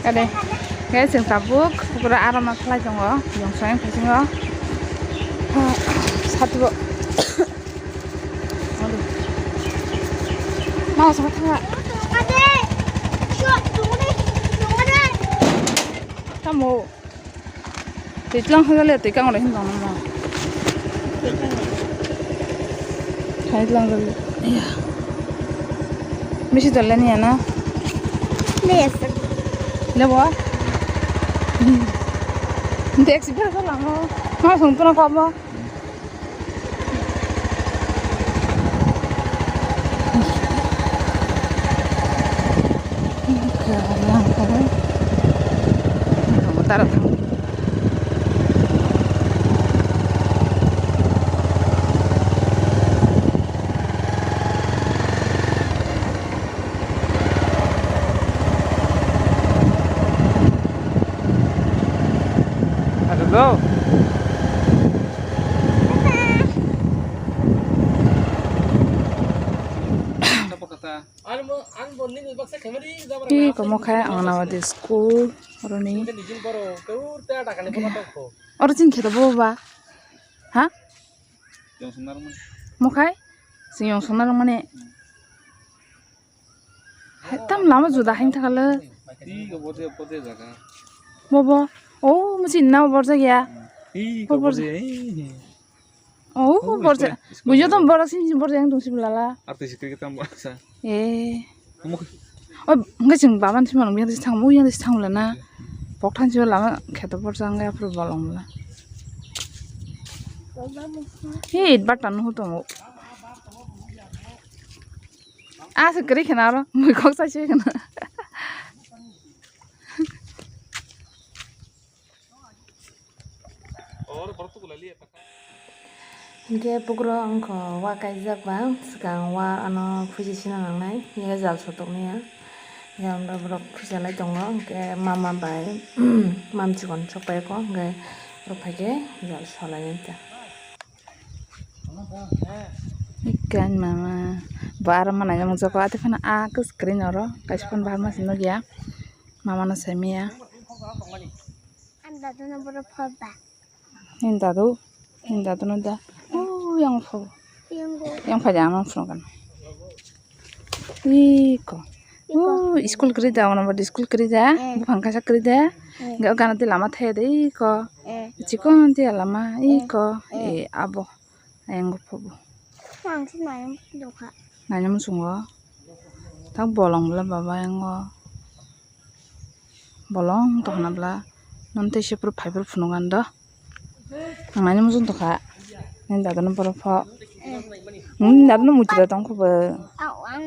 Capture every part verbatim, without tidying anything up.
Kade, guys, chwng tabuk pura aram ma khlai tongo, yong song yang phasingo. Satubo. Ma sa tha. Tamo. Twi tlang hwgale twi kang rw hin tong nang. Thai tlang rw. Iya. Bisi dole ni ana. Yes. Lebo. Dex ber ko lamo. Ma song tuna ko mo. Hello. Ih, komo khe Anganwadi school oroni. Oro chini khe to bo ba? Ha? Mokhai? Chini yong songna rwmani. Hai, tam lama juda hain thangkha le. Bobo. Oh, musi na borjak ya. Bo borjak. Oh, borjak. Bujo to borjak sin sin borjak yang tungsi bulala. Arti sikri kita mbasa. Eh. Oh, hingke chwng baban sima nung yang thang mu yang thang la na. Pok than lama kheto borjak ya pura bolong la. He, it button ho tongo. Ah, se kri khena aro, mui kok sa se khena. Hinkhe pugra wngkha wa kaijak ba, swkang wa ano phuji sina nangnai, hinkhe jal sotokni ya. Hinkhe borok phujalai tongo, hinkhe mama bai mamchikon sok pai kho, hinkhe borok phaikhe jal solai ta. Ikkan mama. Bo aro manai mung joko ate phano a kwswk kwrwi noro kaisa phano bahar masi nukya. Mama no sai maya. Ang dadu no boro phor ba. Nini dadu, nini dadu no da. O yang pho. Yang go. Yang phaja ano phunukgano. Iko. Iko. O, school kwrwi da, ono body school kwrwi da. Eh. Buphang kaisa kwrwi da. Eh. Ga gana de lama thaya de iko. Eh. Chikon de lama iko. Eh. E abo. Ayang go phobo. Ang si nai dukha. Nai musungo. Tak bolong bela baba yang go. Bolong to hana bela. Non tei se pura phai pura phunuk an do. Ang nai muchung tongkha. Nini dadu no borok pho. Nini dadu no muchung tong kho bo. Ang, ang,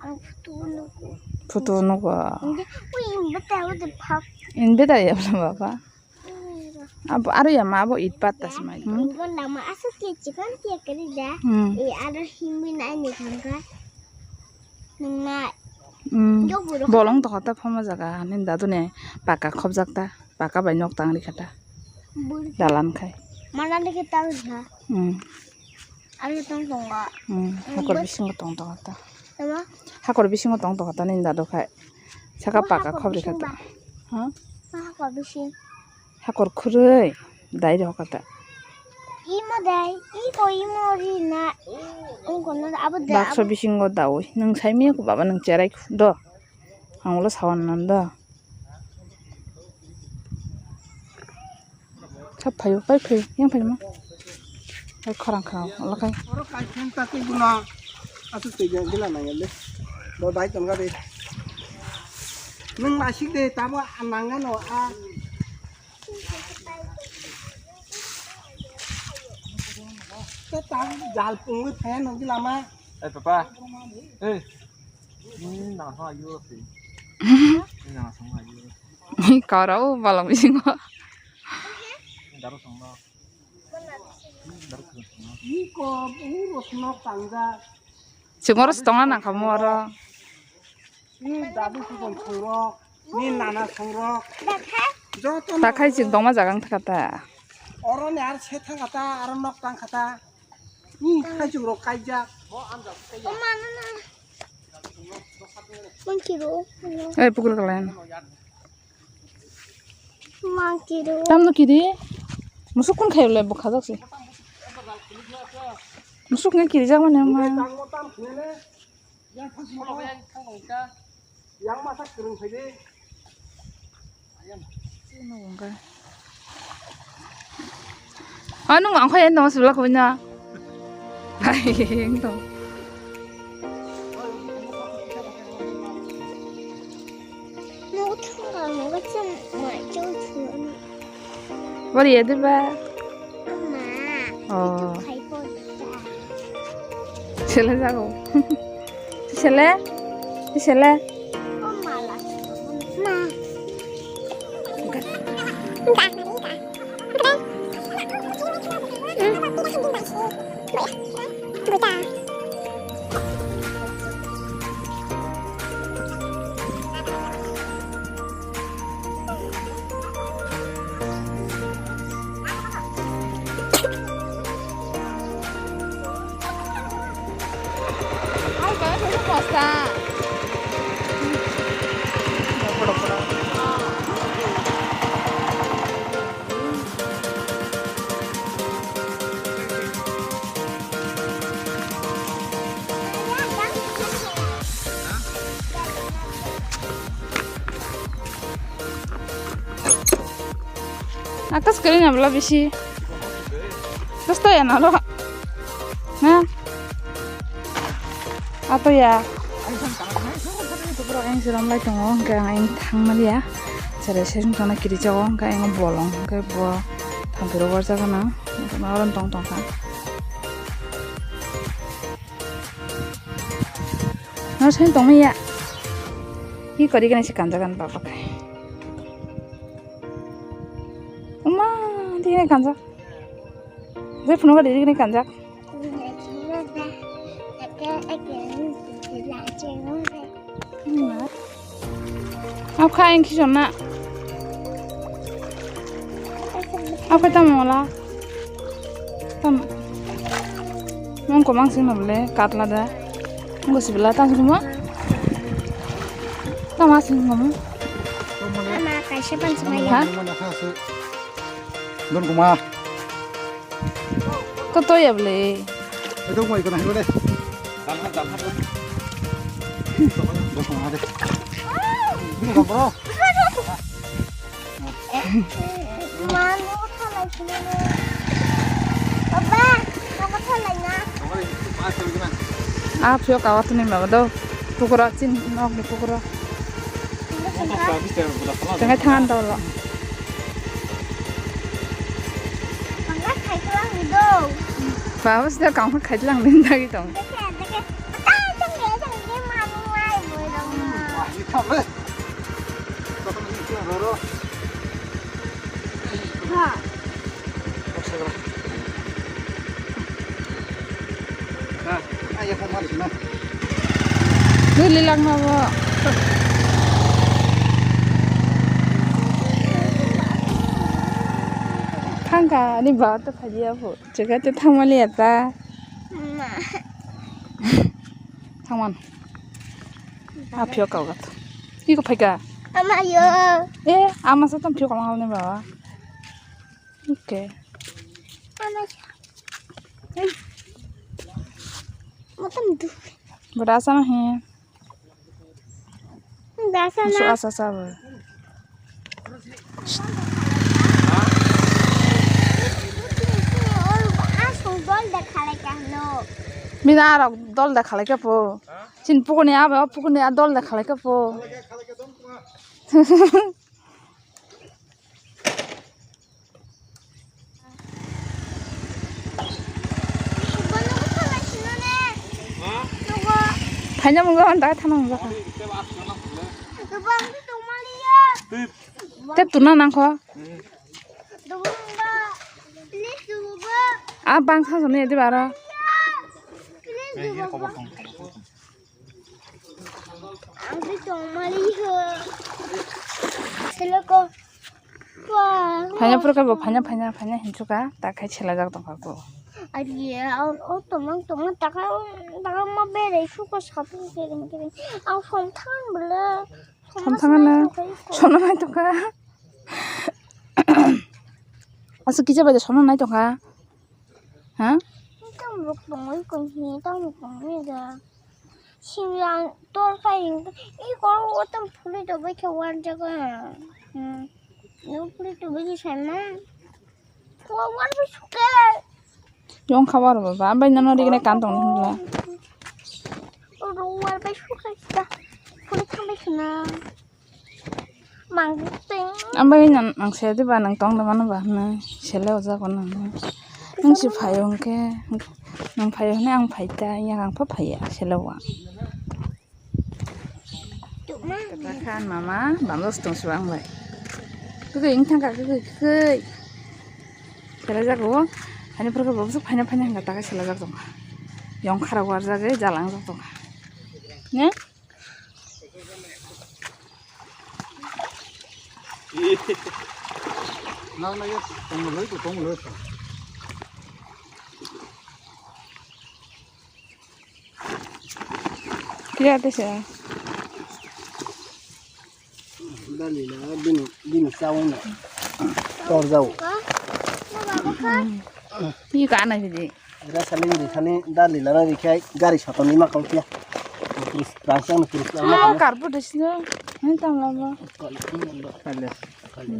ang photo nugo. Photo nugo. Hindi, uy, yung bata, what the fuck? In beta ya bela baba. Abo aro ya ma abo it pat ta simai. Hmm. Bo lama asuk ke chikon tiya kari da. Hmm. E aro himbi nai ni thangka. Nung nai. Hmm. Yo buro. Bolong to kota phoma jaga nini dadu ne paka khobjak ta. Paka bai nok tang rikha ta. Bul. Dalan khai. Mana dikhe tang rikha. Hmm. Aro tong tongo. Hmm, hakor bisingo tong tongo ta. Tama? Hakor bisingo tong tongo ta nini dadu khai. Saka paka khobri kha ta. Ha? Hakor bising. Hakor khurui dai rok kha ta. Imo dai, iko imo ri na. Ungko no abo dai. Bakso bisingo daui. Nung sai miya ku baba nung cherai khu do. Ang ulo sawan nan do. Sab phaio, pai phaio, yang phaima. Pai khorang khorang, ola khai. Oro kai khen ta tei buno. Asu tei gila nang le. Bo bai tong ga de. Nung masik de, tamo nang ano a. Te tang jal pungwi phaya nang gila ma. Eh, papa. Eh. Ni nang ha yo si. Ni nang ha yo. Kara o balong bisingo. Daru songno. Daru songno. Iko, uro songno tangja. Chimoro sitongna nangkha moro. Ni dadu sukon songrok, ni nana songrok. Joto. Takhai ching tongma jaga wngkha ta. Oro ni ar se thangkha ta, aro nok tangkha ta. Ni khai ching rok kaijak. O ma, na, na. Monkey ro. Eh, pukul kalayan. Monkey ro. Tam no kiri. Musuk kun khayo le bukha jak se. Musuk nge kiri jak mane ma. Yang masa kerung saja. Anu ngang kho yang dong sebelah kau nya. Hai, yang dong. Mau tuh nggak mau kan sama cowok. Bari ya deh ba. Ama. Oh. Itu kai pon. Sele jago. Sele? Sele? Atas kering abla bisi. Terus to ya nalo. Nah. Ato ya. Yang siram lai tongo, hingke ang yang thang mali ya. Sere sere sana kiri jago, hingke yang bolong, hingke bo thampiro warjago na. Hingke ma oron tong tong kha. Nor sen tongmaya. Hi kori gani se kanjagan baba kai. Uma, di gani kanjak. Jai phunu gadi di gani kanjak. Ima. Apkha ang khisong na. Apkha tamo wala. Tam. Mong komang sing na bole katla da. Mong sibla tam sing mo. Tam asing mo. Ama kaisa pan sumaya. Ha? Don kuma. To to ya bole. Itu mau ikut aja deh. Dalha dalha. Bos mau ada. Ini bro. Mano thalai sinane. Baba, mano thalai na. Ah, phiyok awat ni mama do. Pukura chin nok ni pukura. Tengai thangan dolo. Bangla khai tlang do. Baba sida kamu khai tlang din dagi tong. Deke, deke. Ata, deke, deke, manu ai boy dong. Ha. Duli lang na bo. Thangka ni ba to phadiya bo. Jaga to thangmali ata. Ma. Thangman. A phiyok kau gat. Iko phaika. Ama yo. Eh, ama sa tam phiyok kau ngal ni ba. Okay. Ama sa. Matam du. Bada sana he. Dasa na. Asa sa ba. Mina arok dol da khalai kha po. Chin pukuni abo pukuni a dol da khalai kha po. Phaina mungga hon daga thana mungga kha. Tep tuna nang kho. A bang sa sani edi bara. Ang twi tongmani ho. Seloko. Wah. Phaina pura khe bo phaina, phaina, phaina hinsuka, ta khai selajak tongkha ko. Aye, o, o tomang, tomang ta khai, o, Baba ma berai suko sabu kering kering. Ang som thangan bela. Som thangan na. Som nai tongkha. Asuk kisa bai som nai tongkha. Ha? Tam rok tongoi kong hi, tam rok tongoi da. Sing yang tor kai yang. I kor o tam phuli to bai khe wan jaga. Hmm. No phuli to bai sai ma. Wa wan bai suke. Yong khabar baba, ambai nano rigene kan tong hinla. Oro war bai suka kita. Puli khambai khna. Mang teng. Ambai nang, nang se de ba nang tong da mano ba na. Sele oja ko nang. Nang si phayo hwnkhe. Nang phayo hwnkhe ang phai ta, yang ang pha phaiya sele wa. Khan mama, bamjak tong si ang bai. Kwkwi wng thangkha, kwkwi, kwkwi. Selajak o, hani phuru bo bwswk phaina phaina hwnka ta khe selajak tongkha. Yong khara warjak e, jala wngjak tongkha. Ne? Nang na ye, tong loi, tong loi. Kya tesa? Dali na bini, bini chawi na. Tor jau. Ni ka na bidi. Era sali ni khani dali na na rikhai gari sotoni ma kau kya. Terus rangsang terus. Ah, karbu desno. Ni tam lama. Kali. Kali.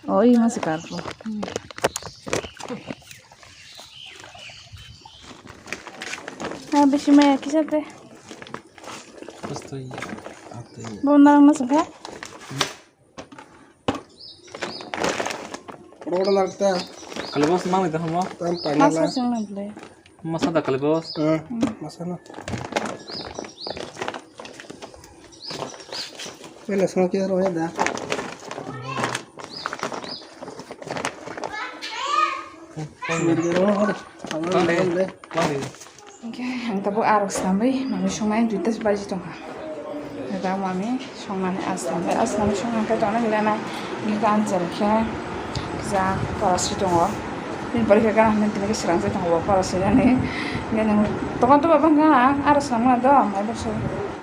Oh, iya masih karpu. Ah, bisi maya kisa te. Terus tuh iya. Apa iya? Bau narang masuk ha? Kotor kotor nang ta. Kali bos mang itu semua. Tam panjang. Masa sing nang beli. Masa dah kali bos. Eh, masa na. Wala semua kita roh ya dah. Kali. Kali. Hingke ang tabuk arok swnamwi manwi songnai duita baji tongkha. Tabuk manwi songnani aswk swnamwi, aswk swnamwi songna khe tongna hwlena hingke ang chwrai khe kisa pora swi tongo. Bini pore khe gana hwnwi tini khe swrang se tongo bo pora swinani. Hingke nwng tokon toba bangkha ang arok swnamna do mai bwswk.